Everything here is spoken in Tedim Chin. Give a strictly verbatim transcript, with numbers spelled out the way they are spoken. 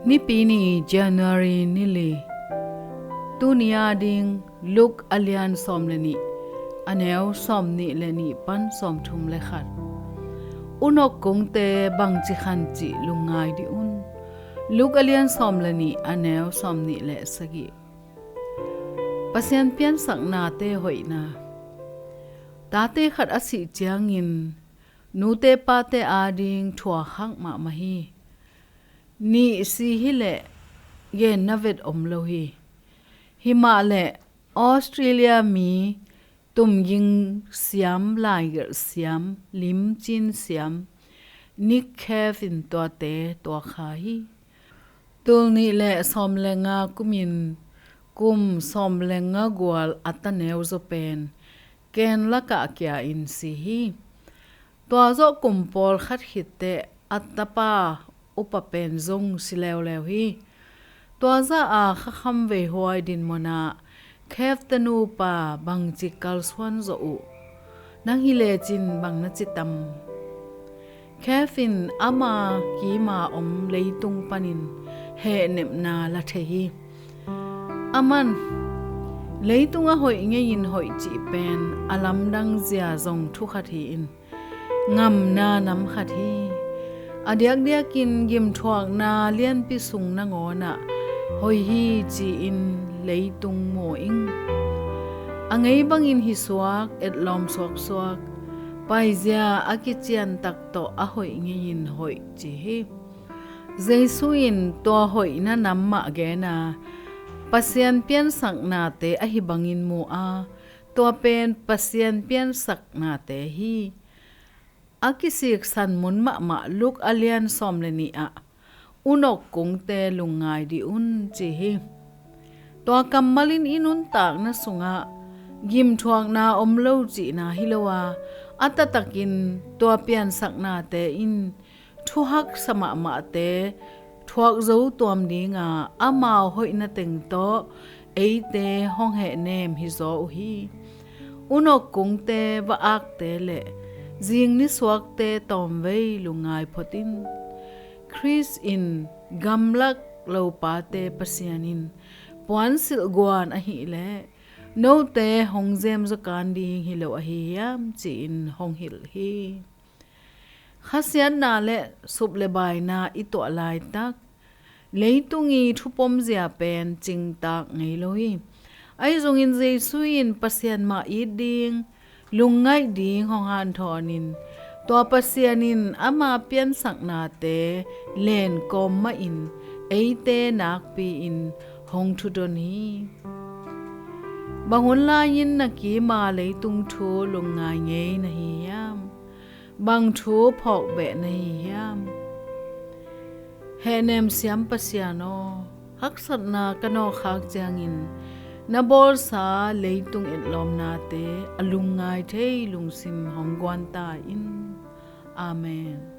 Nipi ni, January ni li. Tuni a ding Luke a lian sawm le nih, a neu sawm nih le nih pan sawm thum le khat. Unok kungte bangci khan cih lungngai dih un. Luke a lian sawm le nih, a neu sawm nih le sagih. Pasian piansaknate hoihna. Tate khat a sih ciangin nute pate ading thuakhak mahmah hi. Nih si hileh genna vet om lo hi. Himahleh Australia mi tumging siam, laigelh siam, limcin siam Nick Cave in tuate tuakha hi. Tul nih le sawm le nga kumin kum sawm le nga gual a taneu zaw pen ken lakah kia in si hi. Tua zawh kum pawlkhat khitteh a tapa upa pen zong si leuleu hi. Tua zah a khakham veihuai dinmunah Cave te nupa bangci kalsuan zawh uh? Nang hi lecin bang na ci tam? Cave in ama kima om leitung panin hehnepna la thei hi. Aman leitung a hoih ngeiin hoih cih pen a lamdang zia zong thukhat hi-in ngamna nam khat hi. A diakdiakin gimthuakna lianpi sung nangawnah hoih hi ci-in leitung mu ing. A ngei bangin hisuak, etlawm suaksuak, paizia a kician tak tawh a hoih ngeiin hoih ci hi. Jesu in tua hoihna nam mah gen a, Pasian piansaknate ahi bangin mu a, tua pen Pasian piansaknate hi. A kisiksan mun mahmah Luke a lian sawm le nih ah unok kungte lungngai dih un ci hi. Tua kammal in i nuntakna sungah gimthuakna om lo cihna hi lo a, a taktakin tua piansaknate in thuhaksa mahmahte thuak zo tuam dinga amau hoihna teng tawh eite hong hehnem hizaw uh hi. Unok kungte, va-akte le zing nisuakte tawmvei lungngai phot in. Khrist in gamlak lopate Pasian in puansilh guan ahileh note hong zemzaw kan ding hi lo ahi hiam ci-in hong hilh hi. Khasiatna le sup le baina i tuah laitak leitung i thupomzia pen cingtak ngei lo hi. Ahi zongin Jesu in Pasian mah it ding, lungngaih ding hong hanthawnin tua Pasian in ama piansaknate lenkawm mahin eite nakpi-in hong thudon hi. Bang hun lai-in na kima leitung thu lungngai ngei na hi hiam? Bang thu phawk beh na hi hiam? Hehnem siam Pasian aw, haksatna ka nawkkhak ciangin na bawlsa leitung etlawmnate a lungngai thei lungsim hong guan ta in. Amen.